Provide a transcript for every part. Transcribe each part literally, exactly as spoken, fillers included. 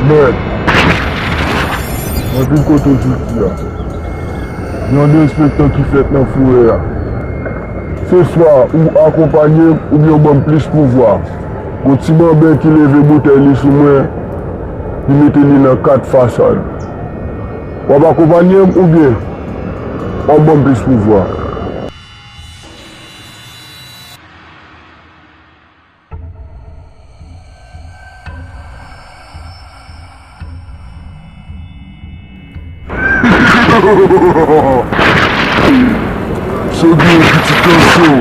Mèt, nan pil kote w soti a, gen yon derespektan ki fèt nan forè a. Se swa ou akonpanye m oubyen w ban m plis pouvwa. Gon ti manben ki leve boutèy li sou mwen, li mete li nan kat fasad. W ap akonpanye m oubyen w ap ban m plis pouvwa? Sodje pitit gason.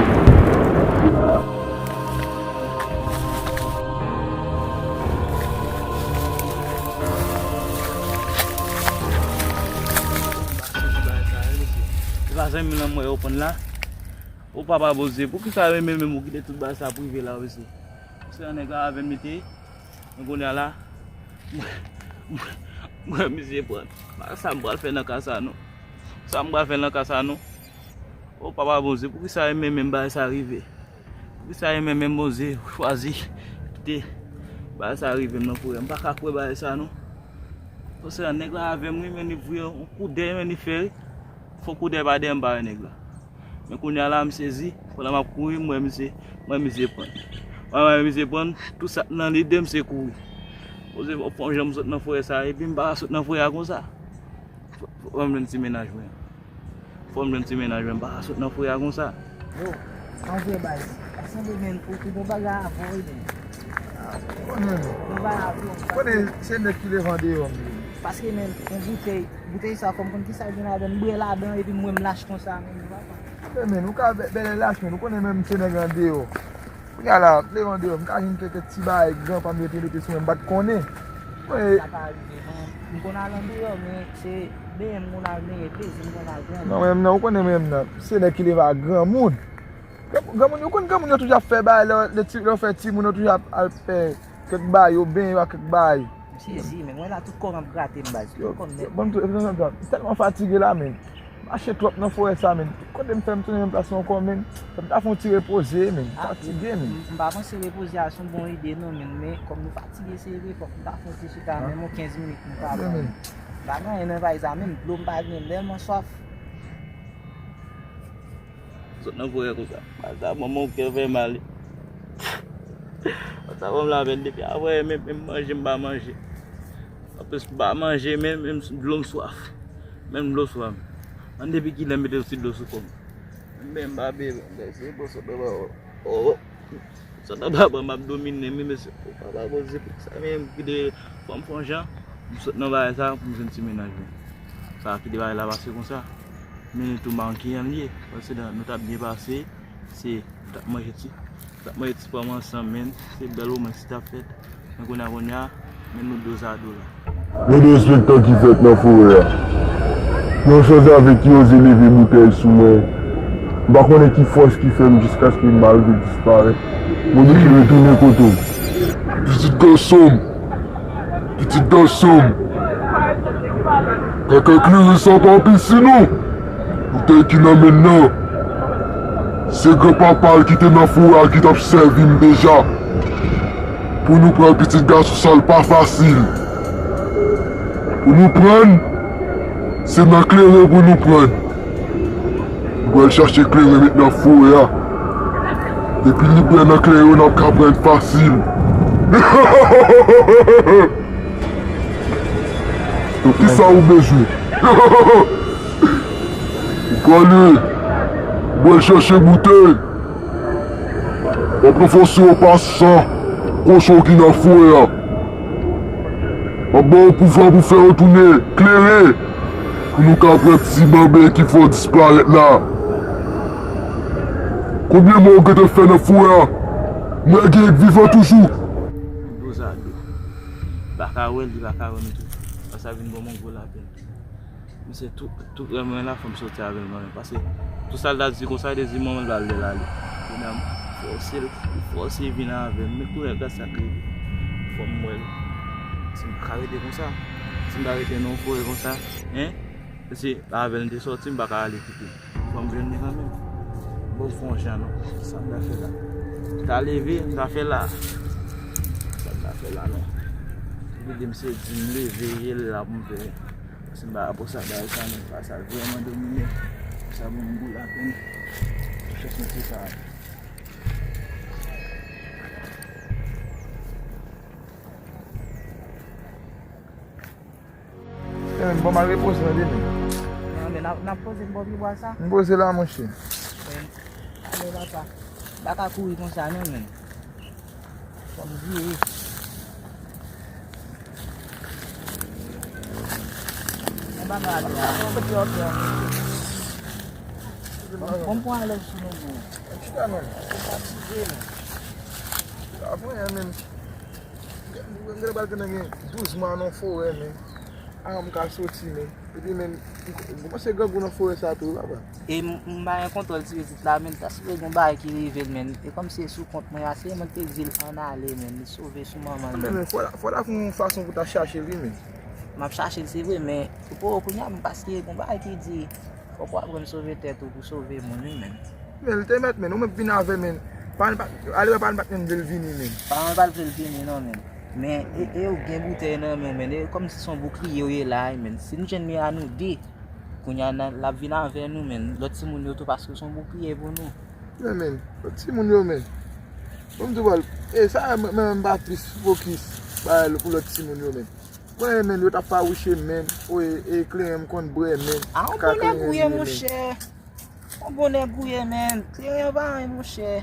Se pa zanmi lan mwen yo pran la. O papa Bondye, poukisa yo menm menm ou kite tout bagay sa prive la, mesye? Se yon nèg la avè m li te ye. Men kounye a la, mwen, mwen, mwen, misye pran. Sa m pral fè nan ka sa non. Sa m pral fè nan ka sa non. O papa Bondye, poukisa yo menm menm bagay sa rive? Poukisa yo menm menm Bondye chwazi kite bagay sa rive m nan forè? M pa ka kwè bagay sa non. Konsa nèg la avè m wi, men li voye yon koudèy, men li fè fon koudèy pa dèyè m pa wè nèg la. Men kounye a la, m sezi. Pandan m ap kouri, m wè misye, m wè misye pran. Mwen wè misye pran, tout sa k nan lide m se kouri. Poze fò m janm sot nan forè sa, epi m pa ka sot nan forè a konsa. Fò, fò m jwenn ti mennaj mwen. Fò m jwenn ti mennaj mwen, m pa ka sot nan forè a konsa. Yo, anvre baz. Sa sanble men ou, ou gon bagay avè w wi men. Konnen, konnen se nèg ki leve andeyò m ye. Paske men, yon boutèy, boutèy sa fò m konn kisa l gen ladan l, m bwè ladan epi m wè m lach konsa menm papa. Men, men, ou ka bè-, bèlè lach men, ou konnen menm se nèg andeyò. Kounye a la, m leve andeyò, m ka jwenn kèk ti bagay granpa m yo te mete sou mwen, m pa t konnen. Mwen, sa pa rive non. M konn al andeyò, men se benyen m konn al benyen, plezi m konn al pran. Non, men m nan, ou konnen men m nan, se nèg ki leve a granmoun. Gran-, granmoun, ou konn granmoun yo toujou ap fè bagay, lè, lè ti, lè yo fè timoun yo toujou ap al fè kèk bagay, yo benyen yo ak kèk bagay. M sezi, men mwen la tout kò m ap grate m baz. Yo, tout kò m nèt. Bon, tout, tout, tout, m tèlman fatige la, men. Mache twòp nan forè sa, men. Tout kote m fè m tounen menm plas la ankò, men. Fò m ta fè yon ti repoze, men. M fatige, men. M, m pa panse repoze a se yon bon ide, non, men. Men, kòm nou fatige, se vre, fòk m ta fè yon ti chita, menm yon kenz minit, m pa pran. M pa gen anyen nan valiz la, menm dlo m pa gen, m tèlman swaf. Sot nan forè konsa. Papa, manman, kè fè mal. Papa, fanm la menm depi avè menm, menm manje m pa manje. Anplis m pa manje menm, menm dlo m swaf. Menm dlo swaf. An depi kilè m mete yon ti dlo sou kò m. Men m pa bebe, se bon sot nan forè. Oh. Sot anba ban m ap domine m wi mesye. O papa Bondye, poukisa menm kite fò m fè yon jan, m sot nan bagay sa pou m jwenn ti mennaj mwen. Sa kite bagay la pase konsa. Men nou tou manke an l ye. Paske nou t ap byen pase, se nou t ap manje ti, nou t ap manje ti pòm ansanm, men se bèl moman ki t ap fèt. Men kounye a, kounye a, men nou do sa do la. Yon derespektan ki fèt nan forè a. Yon sanzave ki oze leve boutèy sou mwen. M pa konnen ki fòs ki fè m jiskaske m pa rive disparèt. M oblije retounen kote m. Pitit gason m, pitit gason m, kaka kleren sa pa pisi nou. Boutèy ki nan men n nan, se granpapa l ki te nan forè a ki t ap sèvi m deja. Pou nou pran pitit gason sa, l pa fasil. Pou nou pran l, se nan kleren pou nou pran l. Nou pral chache kleren met nan forè a. Depi li bwè nan kleren yo, n ap ka pran l fasil. Donk, kisa ou bezwen? Ou prale, ou al chache boutèy. W ap ranfòse w pa san kochon ki nan forè a. W ap ba w pouvwa pou fè yo tounen kleren, pou nou ka pran ti manben ki fè w disparèt la. Konbyen mò w gentan fè nan forè a? M wè gen k vivan toujou. Dozado. Li pa ka wè l, li pa ka wè m tou. Sa vin ban m yon gwo lapenn. Misye tou, tou wè mwen la, fò m soti avè l mwen menm. Paske tou sa l ta di konsa, li te di manman l pral lè l ale. Kounye a m fòse l, m fòse l vin avè m. Men kounye a gad sa k rive. Fò m wè l. Si m ka rete konsa, si m ka rete nan yon forè konsa, en? Paske avè l m te sòti, m pa ka ale kite l. Fò m jwenn li kanmenm. Bon, fè yon jan non. Sa m ta fè la? M ta leve, m ta fè la. Sa m ta fè la non. Lide m se di m leve, ye la pou m fè. Paske m pa rapò sa bagay sa, men pa sa vrèman domine. Sa ban m gwo lapenn. Chans mwen se sa. E men, bon, m al repoze nan demen. Non, men n ap, n ap poze m bò pye bwa sa. M poze la, monchè. Men, ale papa. M pa ka kouri konsa, non, men. Fò m vire. Mwen pa ka ale la. Fò m pran lè sou nou, non. Chita, non. Fò m fatige, non. Apre, men. Mwen gen pral gen douz mwa nan forè, men. Avan m ka soti, men. Epi, men, m kòmanse grangou nan forè sa tou, wi, papa. E m, m pa gen kontwòl ti pitit la, men. Ta sipoze gen bagay ki rive l, men. E kòm se sou kont mwen, a se mwen te di l ann ale, men. Li sove sou manman l, men. Men, men, fò la, fò la fè yon fason pou ta chache l, wi, men. M ap chache l, se vre, men. Ou poko kounye a, men, paske gen bagay ki di, fòk w aprann sove tèt ou pou sove moun, wi, men. Men, li te mèt, men, ou menm vin avè, men. Paran l pa, alewè paran l pa t menm vle l vini, men. Paran l pa t vle l vini, non, men. Men, e, e ou gen boutèy nan men w, men. E kòmsi se yon boukliye ou ye la, men. Si nou jwenn men a nou de, kounye a, n a, l ap vin avè nou, men. Lòt timoun yo tou, paske w se yon boukliye pou nou. Men, men, lòt timoun yo, men. Bon, m di w, e, sa, mwen, mwen, m pa plis fokis, bay, pou lòt timoun yo, men. Mwen, men, yo t ap fawouche, men. O, e, e, kleren, m konn bwè, men. A, yon bon nèg ou ye, monchè. Yon bon nèg ou ye, men. Kleren pa anyen, monchè.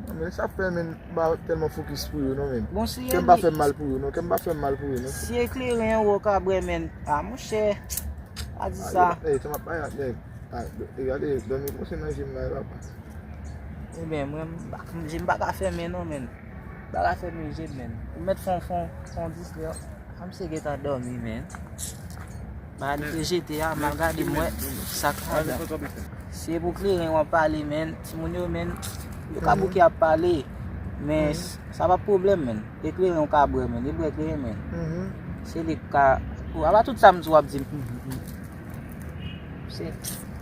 Non, men sa fè, men, m pa tèlman fokis pou yo, non, men. Bon, si kè m pa fè m mal pou yo, non. Kè m pa fè m mal pou yo, non. Si e kleren ou ka bwè, men. A, monchè. Pa di sa. Ey, sa m ap bay ak nèg. A, e, gade, dòmi pwose nan je m la, e papa. Ebyen, mwen, m pa, je m pa ka fèmen, non, men. M pa ka fèmen je m, men. Ou mèt fè yon, fè yon, fè yon distrè. Kòmsi gentan dòmi, men. Ba, li te jete a, m al gade m wè sa k ladan. Se pou kleren w ap pale, men. Timoun yo, men, yo ka bouke ap pale. Men, s-, sa pa pwoblèm, men. E kleren w ka bwè, men. E bwè kleren, men. Se li k ka, o, apa tout sa m di w ap di m. Se,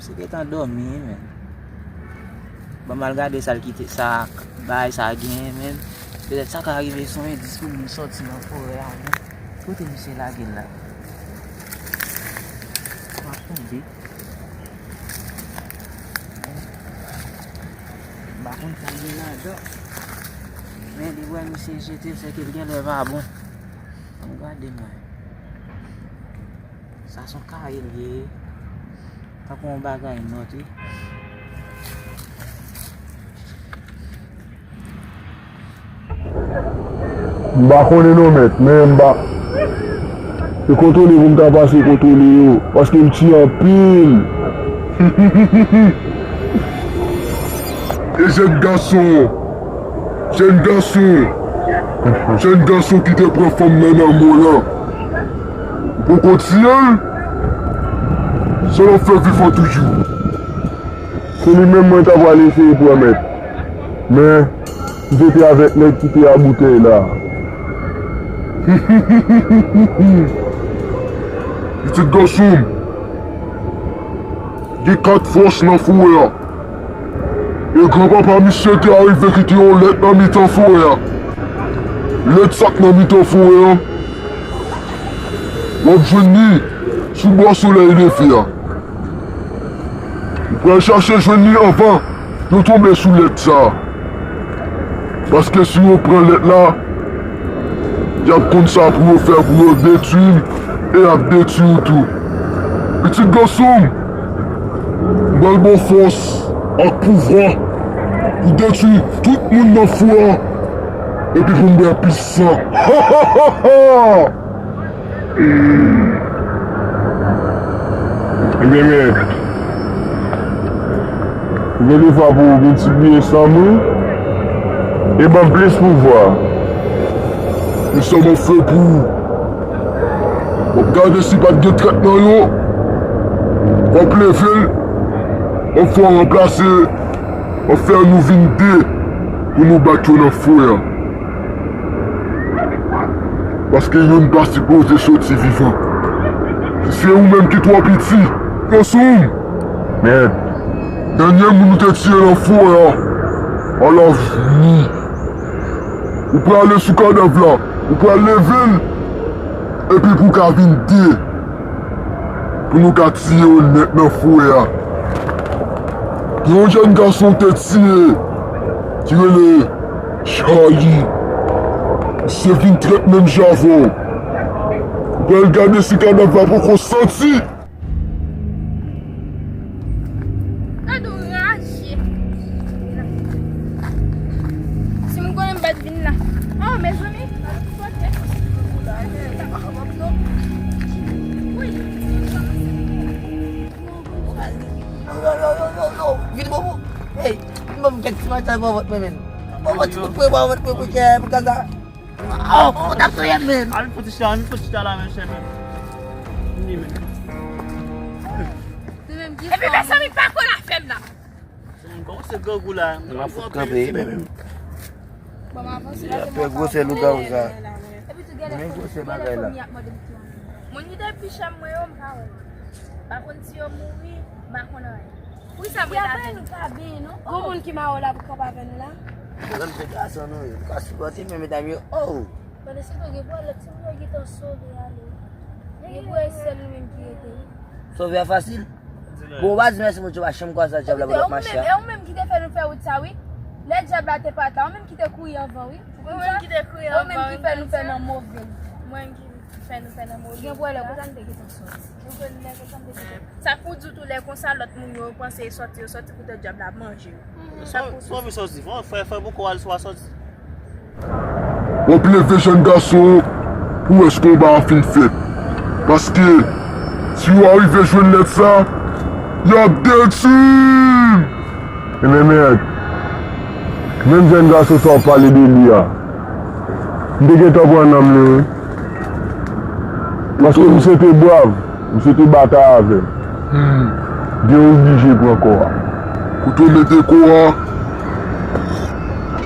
se gentan dòmi, men. Ban m al gade sa l kite, sa, bagay sa genyen, men. Petèt sa ka rive se yon endis pou moun sòti nan forè a, men. Kote misye lage l la? M ap tonbe. M pa konn sa gen ladan. Men li wè misye jete, sèke l genlè pa bon. Ann gade mwen. Sa se yon kaye l ye. Tankou yon bagay nòt, wi. M pa konnen non, mèt, men m pa, se kontwole pou m ta pase kontwole yo, paske m tiye anpil. E jèn gason, jèn gason, jèn gason ki te pran fanm nan nan mò lan. Ou poko tiye l? Sa w ap fè vivan toujou? Se li menm mwen ta pral eseye pran, mèt. Men, m te te avèk nèg ki te a boutèy la. Pitit gason m, gen kat fòs nan forè a. E granpapa misye te arive kite yon lèt nan mitan forè a. Lèt sa k nan mitan forè a, w ap jwenn li sou bò solèy leve a. Ou pral chache jwenn li anvan yo tonbe sou lèt sa a. Paske si yo pran lèt la, y ap konn sa pou yo fè pou yo detwi m e y ap detwi w tou. Pitit gason m, m pral ba w fòs ak pouvwa pou detwi tout moun nan forè a epi pou m bwè plis san. Ebyen, men, ou gen devwa pou w miltipliye san m wi, e ban m plis pouvwa. Men sa m ap fè pou ou, w ap gade si pa t gen trèt nan yo, w ap leve l, w ap fè w ranplase, w ap fè nou vin de pou nou bat yo nan forè a. Paske youn pa sipoze soti vivan. Se ou menm ki twò piti. Gason m. Mèt. Dènye moun ou te tiye nan forè a, al avni. Ou prale sou kadav la. Ou pral leve l. Epi pou ka vin de, pou nou ka tiye yo nèt nan forè a. Gen yon jèn gason te tiye, ki rele Charlie. Misye vin trèt menm jan avè w. Ou pral gade si kadav la poko santi. Gad yon raje. Si m konnen m pa t vin la. Oh, mezanmi. Wi. Yo, yo, yo, yo, yo, vin bon, bon. Hey, vin bon, kèk ti mataj pou vant mwen, men. Bon, bon, ti kout pwen pou vant mwen, pou kè, pou kè sa. Oh, oh, t ap touye m, men. Al fouti chita, al fouti chita la, men, chè, men. Ni, men. Epi pèsonn pa konn afè m la. Kòman se grangou la? M ap fout kanpe, men, men. Bon, m avanse la, se mwen pè gwosè lougawou sa. Epi tou gade men gwosè bagay la. Moun ki te pi chè mwen yo, m pa wè. Pa konn si yo mouri, m pa konn anyen. Wi, sa mwen ta vin. Gon moun ki mawon la pou kanpe avè nou la. Mwen se gason nou ye. M ka sipòte men medam yo. Oh! Pandan se tan gen pou lòt timoun yo gentan sove ale. Gen pou sèl nou menm ki rete wi. Sove a fasil. Bon, w pa di mèsi Bondye pa janm kwaze ak dyab la pou l ap mache a. E ou menm ki te fè nou fè wout sa wi. Lè dyab la te pa t la, ou menm ki te kouri anvan wi. Ou menm ki te kouri anvan wi. Ou menm ki fè nou fè nan move wout la. Mwen ki fè nou fè nan move wout la. Gen pou lè konsa nou te gentan sove. Sa k pou di w tou lè konsa lòt moun yo panse yo sòti, yo sòti poutèt dyab la ap manje yo. Sa k pou di w. Fò, fò, fò, fò, fò, fò, fò, fò, fò, W ap leve jèn gason pou wè si konba a fin fèt. Paske, si yo arive jwenn lèt sa, y ap detwi m! Ebyen, mèt, menm jèn gason sa w pale de li a, m te gentan pran nanm li, wi. Paske misye te brav. Misye te batay avè m. Hmm. Gen oblije pran kò a. Kote w mete kò a?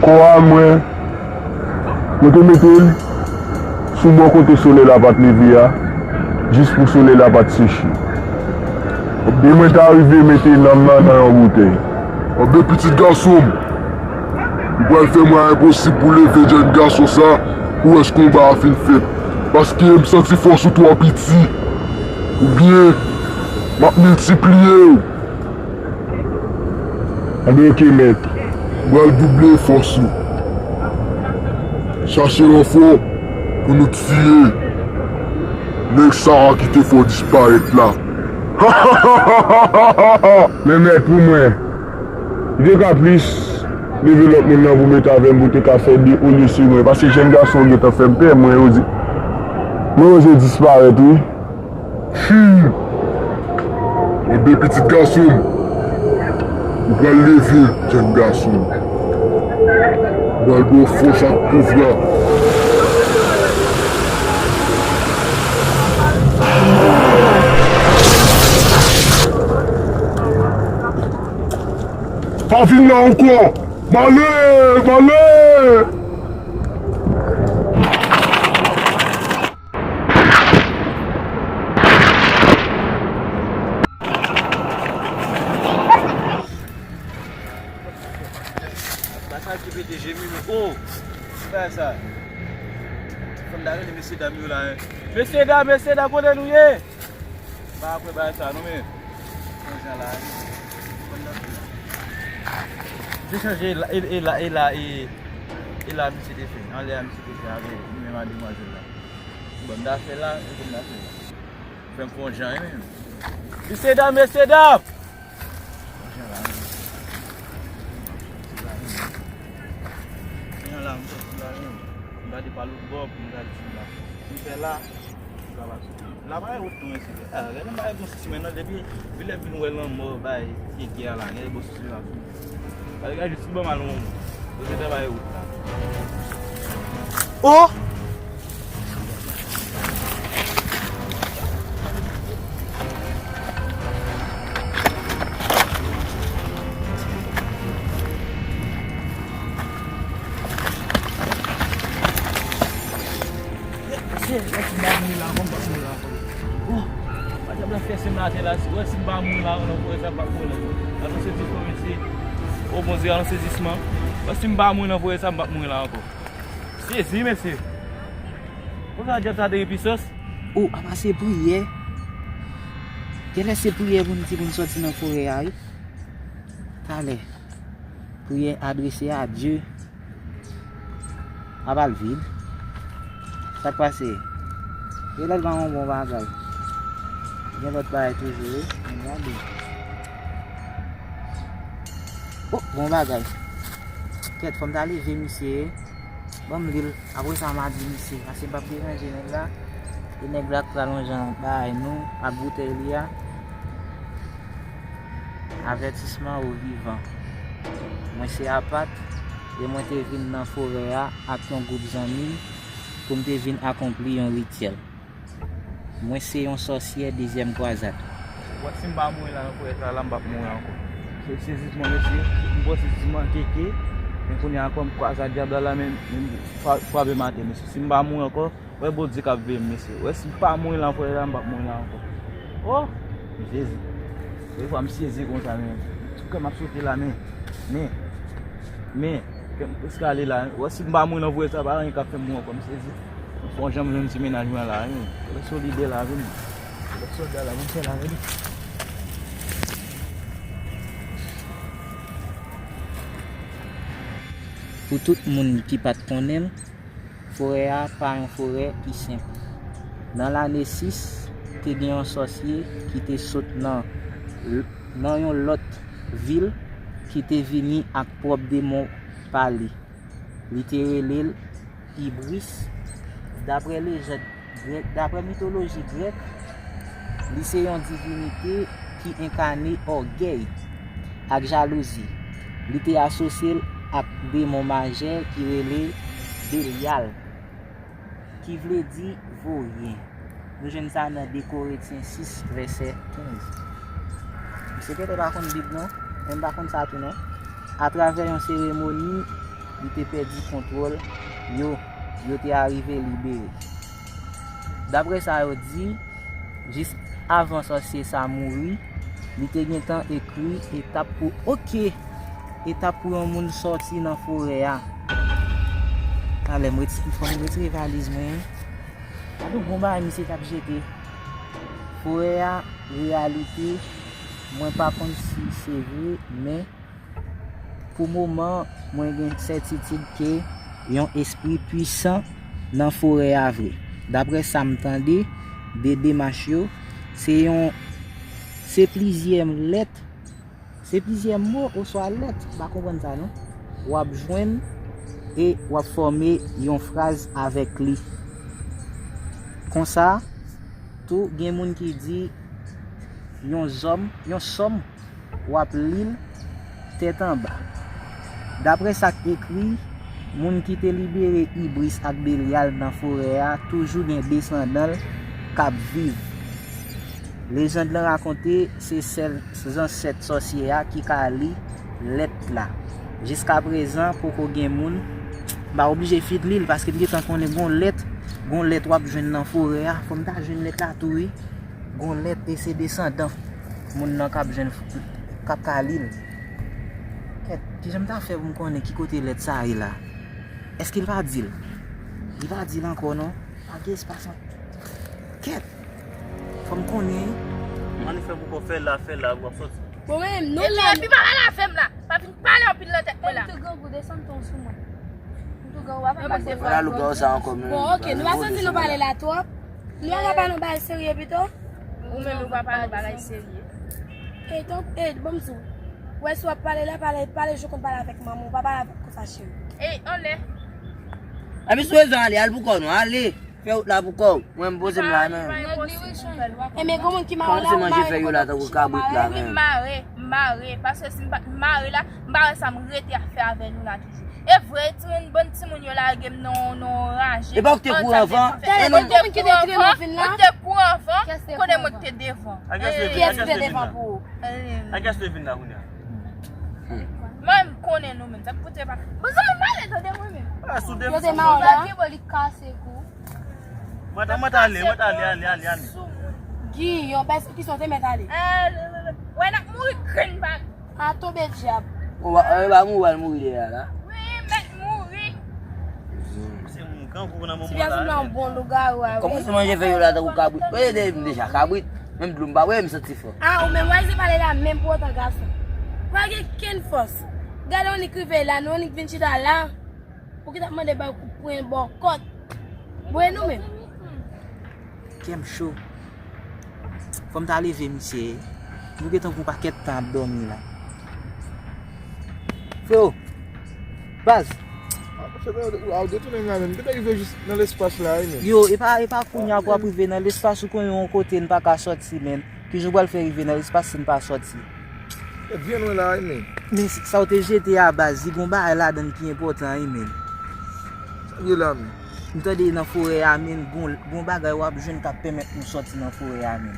Kò a mwen, mwen te mete l sou bò kote solèy la pa t leve a, jis pou solèy la pa t seche. E mwen ta rive mete nanm nan nan yon boutèy. Anben pitit gason m, ou pral fè mwayen posib pou leve jèn gason sa pou wè si konba a fin fèt. Paske m santi fòs ou twò piti. Oubyen, m ap miltipliye w. Anben oke mèt. M pral double fòs ou. Chache ranfò pou nou tiye nèg sa a ki te fè w disparèt la. Men mèt pou mwen. Li te ka plis leve lòt moun nan pou mete avè m pou te ka fè de olye se mwen. Paske jèn gason gentan fè m pè, mwen oze, mwen oze disparèt wi. Fi! Anben pitit gason m, ou pral leve jèn gason m. Ou pral ba w fòs ak pouvwa. Pa vin la ankò! M ale! M ale! Sa ki pete jemi men. Oh! Ki bagay sa? Fò n ta rele mesye dam yo la, hein. Mesye dam, mesye dam, kote nou ye? Pa apre bagay sa non men. Bon jan la. Te chanje e la, e la, e la, e, e la misye te fè. Anlè a misye te fè avè li menm a demwazèl la. Bon, m ta fè la, e pou m ta fè la. Fè m fè yon jan, wi menm. Mesye dam, mesye dam! Yon jan la, wi. Yon jan la, m sòti la, wi. M gade pa lòt bò, pou m gade si m la. Si m fè la, m ka pase. La pa gen wout non, mesye. Ah, lè nan bagay gon sismen nan, depi vilè vin wè lanmò bay, gen gè la, gen gon sismen la. Gade, gade, jis ban m al yon, yo te travay wout la. Oh! Mesye, wè si m pa mouri la ankò, m p ap mouri la ankò. Oh, pa dyab la fè se m atè la, si, wè si m pa mouri la nan forè sa, m p ap mouri la ankò. Ann sezisman, mesye. O Bondye, ann sezisman. Wè si m pa mouri nan forè sa, m p ap mouri la ankò. Sezi, mesye. Konsa dyab sa te gen pisans. O, apa se priyè? Genlè se priyè pou n di pou n sòti nan forè a, wi. Talè. Priyè adrese a Dye. Apa l vid? Sa k pase? Genlè l pa yon bon bagay. Gen lòt bagay toujou, wi. Ann gade. O, bon bagay. Kèt, fò m ta leve misye. Ban m li l. Apre sa, m a di misye. Paske m p ap deranje nèg la. E nèg la k pral yon jan bay nou ak boutèy li a. Avètisman o vivan. Mwen se Apat, e mwen te vin nan forè a ak yon gwoup zanmi m pou m te vin akonpli yon rityèl. Mwen se yon sòsyè dezyèm kwazad. Wè, si m pa mouri la nan forè sa la, m p ap mouri ankò. Se sezisman, mesye, m pran sezisman keke, men kounye a ankò m kwaze ak dyab la la, men, men fra-, frape m atè, mesye. Si m pa mouri ankò, wè Bondye k ap veye m, mesye. Wè, si m pa mouri la nan forè la, m p ap mouri la ankò. O! Jezi. Dèfwa m sezi konsa, men. Tou kè m ap sote la, men. Men. Men. Kè m prèske ale la. Wè, si m pa mouri nan voye sa, pa anyen k ap fè m mouri ankò, m sezi. Fò janm jwenn ti mennaj mwen la, wi. Fò lè solidè la, vini. Fò lè solidè la, vin fè la, vini. Pou tout moun ki pa t konnen l, forè a pa yon forè ki senp. Nan lane sis, te gen yon sòsye ki te sot nan, nan yon lòt vil ki te vini ak pwòp demon pa li. Li te rele l Ibris. Daprè lejand grèk, daprè mitoloji grèk, li se yon divinite ki enkane ògèy ak jalouzi. Li te asosye l ak demon majè ki rele Belyal, ki vle di voryen. Nou jwenn sa nan de Korentyen sis, vèsè kenz. Misye genlè pa konn Bib non, men m pa konn sa tou non. Atravè yon seremoni, li te pèdi kontwòl yo, yo te arive libere. Daprè sa yo di, jis avan sòsye sa mouri, li te gentan ekri etap pou, oke, etap pou yon moun sòti nan forè a. Talè, m reti-, fò m retire valiz mwen. Gade yon bon bagay misye t ap jete. Forè a, reyalite, mwen pa konn si se vre, men pou moman, mwen gen sètitid ke yon espri pwisan nan forè a vre. Daprè sa m tande de demach yo, se yon, se plizyè lèt, se plizyè mo oswa lèt, m pa konprann sa non. W ap jwenn e w ap fòme yon fraz avèk li. Konsa, tou gen moun ki di yon zòm, yon sòm, w ap li l tèt anba. Daprè sa k ekri, moun ki te libere Ibris ak Belyal nan forè a toujou gen desandan l k ap viv. Lejand lan rakonte se sèl zansèt sòsye a ki ka li lèt la. Jiskaprezan, poko gen moun, m pa oblije fin li l, paske m gentan konnen gon lèt, gon lèt w ap jwenn nan forè a, fò m ta jwenn lèt la tou wi. Gon lèt e se desandan moun nan k ap jwenn, k ap ka li l. Kèt, kijan m ta fè pou m konnen ki kote lèt sa ye la? Èske l pa di l? Li pa di l ankò non. Pa gen espas an-, kèt! Fò m konnen. Ann fè pou kò fè la, fè la, w ap sòti. Bon, men, nou la. Epi pa pale afè m la. Pa vin pale anpil nan tèt mwen la. M tou grangou, desann ton sou mwen. M tou grangou, pa pale afè m. Wala lougawou sa ankò, men. Bon, oke, nou pa santi nou pale la twòp? Nou pa ka pale yon bagay serye pito? Ou menm ou pa pale yon bagay serye. E, donk, e, bon, m di w. Wè, si w ap pale la, pale, pale jan w konn pale avèk manman w, pa pale avèk konsa, cheri. E, anlè. Epi si w bezwen ale, al pou kò w non, ale. Fè wout la pou kò w. Mwen, m poze m la, men. Enben, gen moun ki mare la, ou mare kò w. Wi, m mare, m mare. Paske si m pa t mare la, m pa wè sa m rete ap fè avè nou la toujou. E vre, ti moun, bann timoun yo lage m nan, nan yon raje. E pa ou ki te kouri anvan? Talè, gen moun ki te trennen w vin la? Ou te kouri anvan? Ou konnen mwen ki te devan. Kiyès ki te devan pou ou? A kiyès te vin la kounye a? Mwen, m konnen nou menm. Sa k pote pa. Bon, zanmi, pale, tande mwen menm. Yo te mare w la? Mwen ta, mwen ta ale, mwen ta ale, ale, ale, ale. Giyon, pèsekisyon te mèt ale. Wè, n ap mouri grenn bak. A tonbe dyab. Ou va, ou va mouri, ou va mouri deja la. Wi, mèt mouri. Se moun Ti gason nan yon bon lougawou a, wi. Kòmanse manje fè yo la tankou kabrit. Mwen ede m deja kabrit. Menm dlo m pa bwè, m santi fò. Ah, ou menm, wè, se pale la menm pou otan gason. Pa gen kenn fòs. Gade, on nik rive la, nou on nik vin chita la. Ou ki t ap mande bay kout pwen bòkòt. Bwè nou menm. Kè m cho. Fò m ta leve misye. Nou gen tankou pakèt tan ap dòmi la. Freo, baz. Ah, monchè, men, a, ou detounen m la menm. M te rive jis nan lespas la, wi, men. Yo, e pa, e pa kounye a pou w ap rive nan lespas, ou konnen yon kote n pa ka sòti, men. Kijan w pral fè rive nan lespas si n pa sòti? E byen lwen la, wi, men. Men sa w te jete a, baz, li gon bagay ladan l ki enpòtan, wi, men. Sa l ye la, men? M tande nan forè a, men, gon, gon bagay w ap jwenn k ap pèmèt nou sòti nan forè a, men.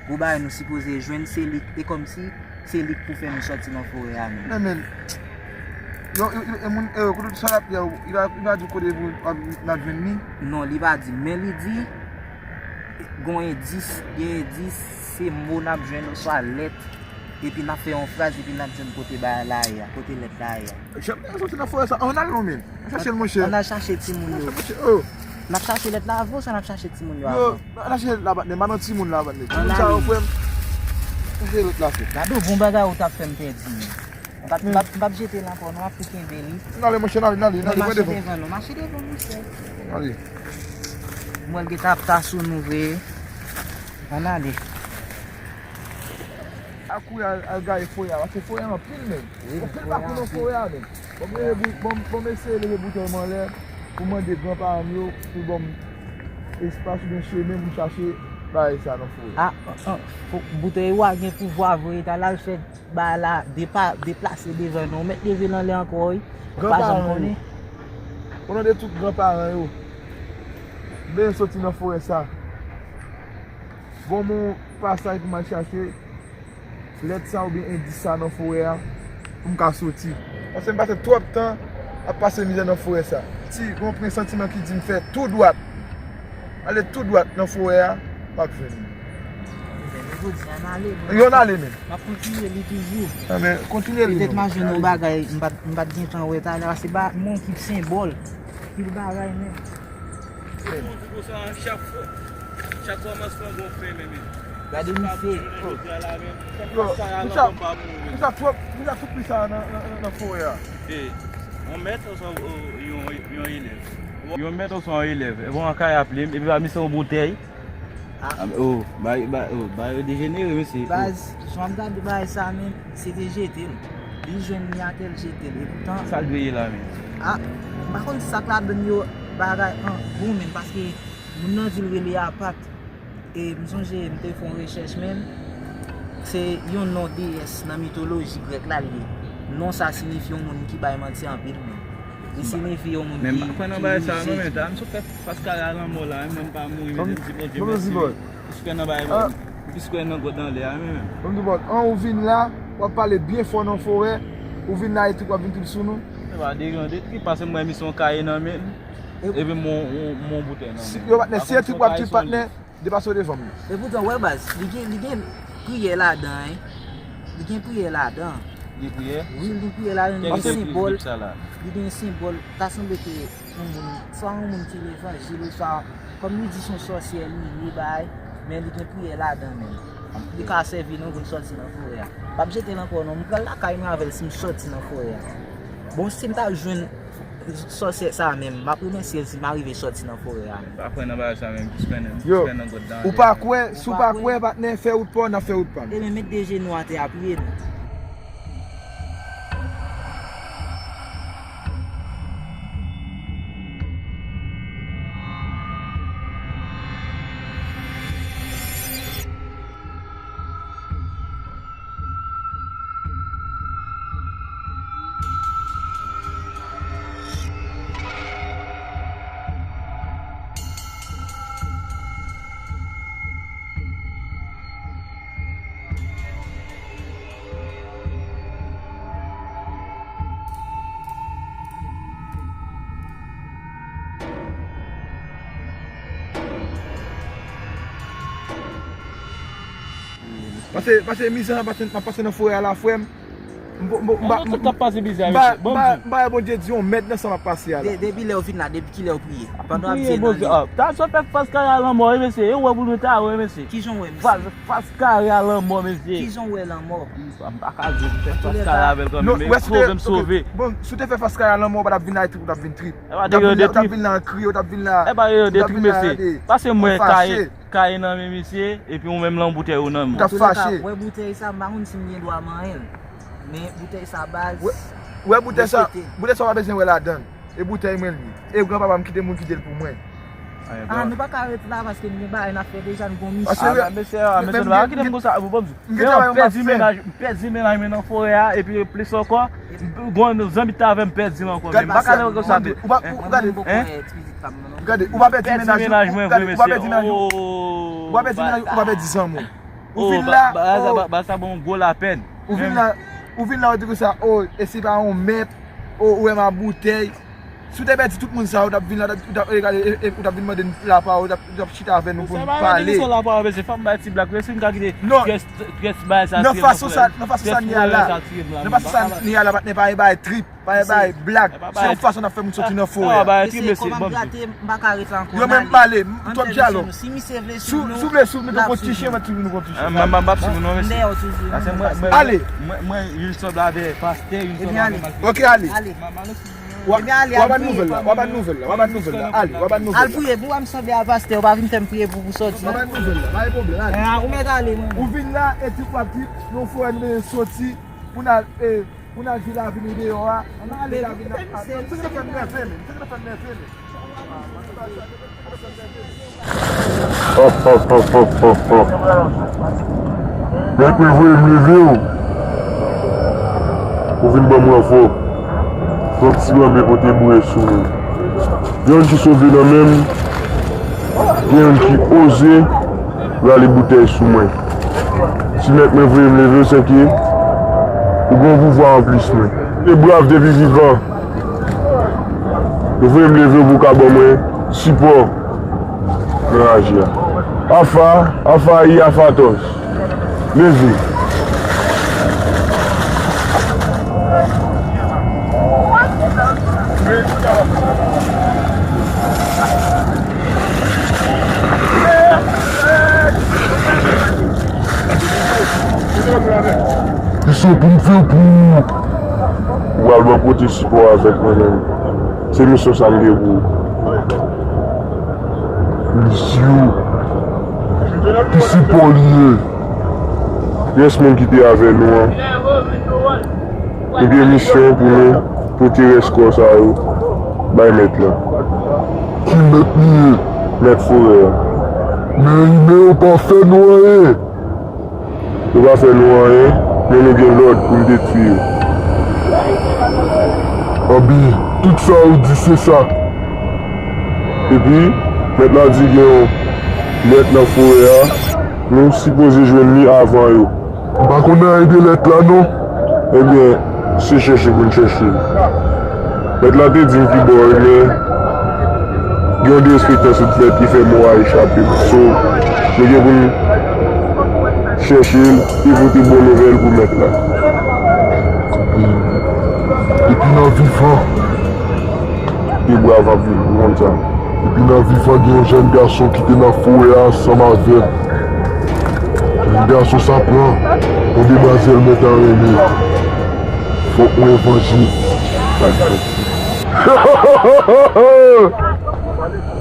Gon bagay nou sipoze jwenn, se li, e kòmsi se li k pou fè nou sòti nan forè a, men. Men, men, yo, yo, yo, e moun, e, kote sa l ap ye, li va, li va di kote pou n ap jwenn li? Non, li pa di, men li di, gon endis, gen endis, se mo n ap jwenn, oswa lèt, epi n ap fè yon fraz, epi n ap jwenn kote bagay la ye a, kote lèt la ye a. Janm soti nan forè sa, ann al non, men. Ann chache l, monchè. Ann al chache timoun yo. Monchè, monchè, oh. N ap chache lèt la avan, sa n ap chache timoun yo avan? Yo, ann al chache lèt la, patnè. M pa nan timoun la, patnè. Timoun sa yo, frè m. Chache lèt la, frè. Gade yon bon bagay ou t ap fè m pèdi, men. M p ap, m p ap, m p ap jete l ankò, non, m ap tou kenbe li. N ale, monchè, n ale, n ale, n ale, pran devan. Mache devan nou, mache devan, monchè. N ale. M wè l gentan ap ta sou nou vre. Ann ale. A kouri al, al gaye forè a, paske forè a anpil, men. Wi, anpil pakou nan forè a, men. Bon, m leve bou-, bon, bon, m eseye leve boutèy mwen anlè pou mande granparan m yo pou ban m espas oubyen chemen pou m chache bagay sa nan forè. Ah, ah, ah, fò, boutèy ou a gen pouvwa vre, ta l al fè bagay la depa-, deplase devan nou. Ou mèt leve l anlè ankò, wi. Ou pa janm konnen. Granparan yo. Ou nan de tout granparan yo. M bezwen soti nan forè sa. Ban m yon pasaj pou m al chache lèt sa oubyen endis sa nan forè a pou m ka soti. Paske m pase twòp tan ap pase mizè nan forè sa. Si gon presantiman ki di m fè tou dwat, ale tou dwat nan forè a, m ap jwenn li. Ebyen, nou jodi a n ale, men. Yo, n ale, men. M ap kontinye li toujou. Anben, kontinye li non. Petèt m a jwenn yon bagay, m pa t, m pa t gen tan wè talè a, se ba, m yon kip senbòl. Pil bagay, men. Toujou konsa, chak fwa, chak fwa m ap pran gon fen, men, men. Gade misye. Yo, misye, misye twòp, misye tout plis sa nan, nan, nan, nan forè a. E, yon mèt oswa, o, yon, yon elèv? Yon mèt oswa yon elèv. E bon, an kay ap li, epi pa misye yon boutèy. Ah. Ah, oh, bay, bay, oh, bay yo dejenere, mesye. Oh. Baz, jan m gade bagay sa menm, se te jete l. Li jwenn li atè l jete l. Epoutan. Sa l dwe ye la menm? Ah, m pa konn sa k ladann yo bagay an bon menm, paske moun nan di l rele Apat. E m sonje m te fè yon rechèch menm. Se yon non deyès nan mitoloji grèk la l ye. Non sa siyifi yon moun ki bay manti anpil menm. Li siyifi yon moun ki, ki rije. Men m pa kwè nan bagay sa non, men ta m sou fè Paskal a lanmò la, mwen m pa mouri, men m di Bondye mèsi. Wi. Ou sispè nan bagay, ou sispè nan God anlè a, men menm. Ban m di bòt, an ou vin la, w ap pale byen fò nan forè, ou vin la etik w ap vin tout sou nou. Se pa deranje, etik pase m wè misyon kaye nan men, epi mon, mon, mon boutèy nan men. Yo patnè, si etik w ap tout patnè, depase w devan m. Epoutan, wè baz, li gen, li gen priyè ladan, en. Li gen priyè ladan. Gen priyè? Wi, li gen priyè ladan, li gen senbòl. Li gen senbòl. Ta sanble ke yon moun, swa yon moun ki levanjil, oswa, kòm li di se yon sòsyè li ye, bay, men li gen priyè ladan menm. Li ka sèvi nou pou n sòti nan forè a. M p ap jete l ankò non, m pral lakay mwen avè l si m sòti nan forè a. Bon, si m ta jwenn sòsyè sa menm, m ap remèsye l si m arive sòti nan forè a menm. Pa kwè nan bagay sa menm, ki spè nan, ki spè nan God la. Yo, ou pa kwè, si w pa kwè, patnè, fè wout pa w, n ap fè wout pa n. Ebyen, met de jenou atè a, priye nou. Pase, pase mizè n ap pase, n ap pase nan forè a la, frè m. M pa, m pa, m pa, tout k ap pase bizè, mesye. Bon, m pa, m pa wè Bondye di yon mèd nan sa m ap pase a la. De-, depi lè w vin la, depi kilè w priye? Pandan w ap di Bondye. Ah, ta sa fè fas kare a lanmò, wi, mesye. E ou wè pou nou ta wè, mesye. Kijan w wè, mesye? Fas, fas kare a lanmò, mesye. Kijan w wè lanmò? M pa, m pa ka di, m fè fas kare avè l kanmenm, men sove m sove. Bon, si w te fè fas kare a lanmò, ou pa t ap vin la, ou t ap vin trip. E pa de yo de trip. Ou t ap vin la an kriye, ou t ap vin la. E pa de yo de trip, mesye. Pase mwen kare, kare nan men misye, epi ou menm lan boutèy ou nan men. Ou t ap fache. Wè boutèy sa, m pa konn si m gen dwa manyen l. Men boutèy sa baz. Wè boutèy sa, boutèy sa w pa bezwen wè ladan l. E boutèy mwen li ye. E granpapa m kite m kite l pou mwen. Ah, nou pa ka ret la paske nou gen bagay n ap fè deja, nou gon misyon. Ah, mesye, ah, mesye, nou pa kite m konsa, pou bon, m pèdi mennaj, m pèdi mennaj mwen nan forè a, epi plis ankò, m gon zanmi t avè m pèdi l ankò, men m pa ka leve konsa tou. Ou pa, ou gade, gade, ou pa pèdi mennaj ou, gade, ou pa pèdi mennaj ou, ou pa pèdi mennaj ou, ou pa pèdi zanmi w. Ou vin la, ba sa bon gwo lapèn. Ou vin la, ou vin la, ou di konsa, oh, e se pa yon mèt, oh, ou wè m a boutèy. Si w te pèdi tout moun sa yo, ou t ap vin la, ou t ap, e, gade, e, e, ou t ap vin mande n lapawòl, ou t ap, ou t ap chita avè nou pou n pale. Sa pa mande nou lapawòl, mesye, fò m bay ti blag, mesye, m ka kite très, très bagay sa tire m nan forè. Nan fason sa, nan fason sa n ye a la, nan fason sa n ye a la, patnè, pa gen bagay trip, pa gen bagay blag. Se yon fason n ap fè moun soti nan forè a. Mesye, kòman m grate, m pa ka ret la ankò. Yo menm pale, m twòp dyalòg. Si misye vle swiv nou, si w vle swiv nou, nou gon ti chen, mwen swiv nou gon ti chen. M ap swiv nou, non, mesye. Ale. Mwen, mwen, youn sanble avè pastè, youn sanble avè malfektè. Ok, ale. W a, w a ban nouvèl la, w a ban nouvèl la, w a ban nouvèl la. Ale, w a ban nouvèl la. Al priye pou w, m sanble a pastè, w pa vin fè m priye pou, pou sòti. W a ban nouvèl la, pa gen pwoblèm, ale. Ou mèt ale, mwen. Ou vin la, epi w ap di, yon frè nou bezwen soti, pou n al, e, pou n al di lavi nou deyò a. Pou n al di lavi nou deyò a. Misye ki fè m nève, men. Misye ki fè m nève, men. Hop, hop, hop, hop, hop, hop. Nèg mwen voye m leve w. Ou vin ban m ranfò. Yon ti lanmè pote boure sou mwen. Gen youn ki sove nan men m. Gen youn ki oze rale boutèy sou mwen. Si nèg mwen voye m leve w, sèke ou gen yon pouvwa anplis mwen. Te brav depi vivan. Yo voye m leve w pou w ka ban mwen sipò nan raje a. Afa, afa yi, afa tòz. Leve. Misyon pou m fè pou ou. Ou pral ban kote sipò avèk mwen menm. Se misyon sa m gen pou ou. Misyon. Ki sipò li ye? Rès moun ki te avè nou an. Nou gen misyon pou nou pote rès kò sa yo bay mèt la. Ki mèt li ye? Mèt forè a. Men imen yo pa fè nou anyen. Yo pa fè nou anyen, men nou gen lòd pou n detwi yo. Anbi, tout sa ou di se sa. Epi, mèt la di gen yon lèt nan forè a, nou sipoze jwenn li avan yo. M pa konn anyen de lèt la non. Ebyen, se chèche pou n chèche l. Mèt la te di m ki bò l, men gen yon derespektan sot fèt ki fè mo a echape m. So, nou gen pou n chèche l e pote bon nouvèl pou mèt la. Depi nan vivan. Te brav anpil, ou konn sa. Epi nan vivan gen yon jèn gason ki te nan forè a ansanm avè m. Jèn gason sa pran yon demwazèl mwen ta renmen. Fòk mwen vanje.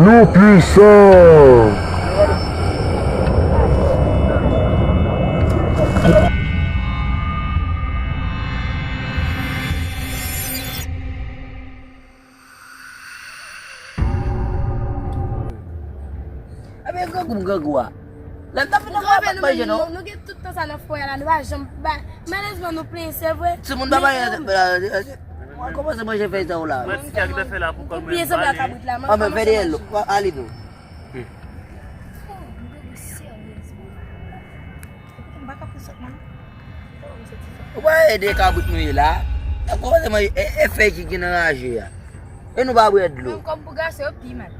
Nou pwisan! Ebyen, grangou m grangou a. Lè m t ap vin nan forè a, m pa t manje, non. Nou, nou gen tout tan sa nan forè a la, nou pa janm bay. Malezman, nou plenyen, se vre. Timoun pa bay. Mwen kòmanse manje fèy sa yo la. Ou plenyen sanble ak kabrit la. Anben, fè dèyè l, ale nou. M pa ka fè sòt, non. Ou pa ede kabrit nou ye la. N ap kòmanse manje, e, e fèy ki gen nan raje a. E nou pa bwè dlo. Menm kòm pou gason yo pi mal.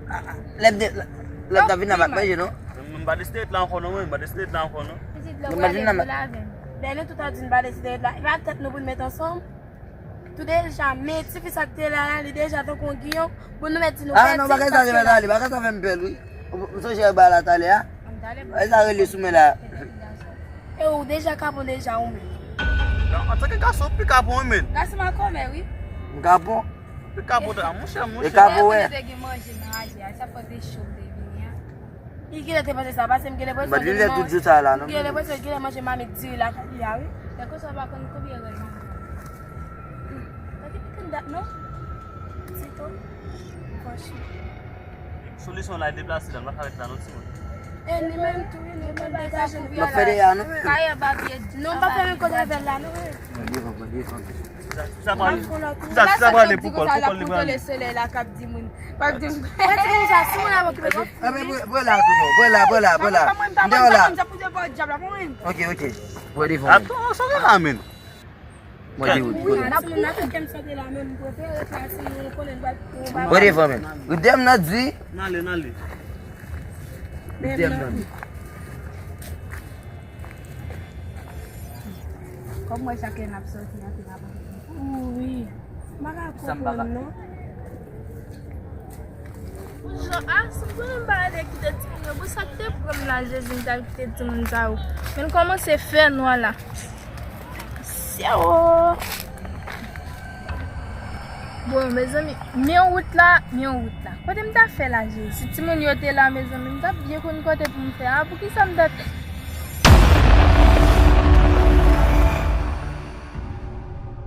Ah, ah. Lè m te, lè, lè m t ap vin la, m pa t manje, non. M, m pa deside ret la ankò, non, mwen. M pa deside ret la ankò, non. Pitit la, m pa vin la, m pa t vin la. Lè nou tout ap di n pa deside ret la, e pa tèt nou pou n met ansanm. Tou deja, men tifi sa k te la, la, li deja tankou yon giyon. Pou nou mèt di nou pa di l, paske la. Ah non, bagay sa li mèt ale, bagay sa fè m pè l, wi. Ou, ou sonje bagay la talè a? Bagay sa rele sou mwen la. E ou deja kapon deja ou menm. Non, antanke gason, ou pi kapon, wi, men. Gason makomè, wi. M kapon? Ou pi kapon, ta, monchè, monchè. E kapon, wè. Lè te gen manje nan raje a, sa fè te cho te vini a. Li genlè te panse sa, paske m gen lenpresyon li te tout jou sa la, non? M gen lenpresyon li genlè manje mamit diri lakay li a, wi. Lè konsa w pa konn konbyen rèl manje. Gade pikin dat, non? Tito. Franchman. Solisyon la deplase la, m pa ka ret la non, timoun. E li menm tou, wi, nou konn degaje nou. N ap fè dega, non? Kayè babye. Non, m pa fè menm kote avè l la, non. Mwen devan, mwen devan. Sa, sa pral, sa, sa pral pou kòl, pou kòl li pral. Solèy la k ap di moun. K ap di moun. Mwen ti konn sa, si moun ap okipe kòl. Ebyen, bwè, bwè la, tou non. Bwè la, bwè la, bwè la. M deyò la. Ok, ok. Bwè devan. Atann, sa gen la, men. Mwen di ou. Wi, n ap, n ap fè kè m sante la, men m prefere ret la, si nou konnen n pral, nou pral. Bwè devan, men. Ou deyò m nan di. N ale, n ale. Ou deyò m nan di. Kòm mwen chak lè n ap sòti, n ap vin ap antre. Wi. M pa ka konprann, non. Jan, a, si m konnen m pa t dwe kite timoun yo, pou sa k te pran m la, Jezi, m t al kite timoun sa yo. Men kòmanse fè nwa la. Syewo! Bon, mezanmi, men wout la, men wout la. Kote m ta fè la, Jezi? Si timoun yo te la, mezanmi, m t ap byen konn kote pou m fè. A, poukisa m ta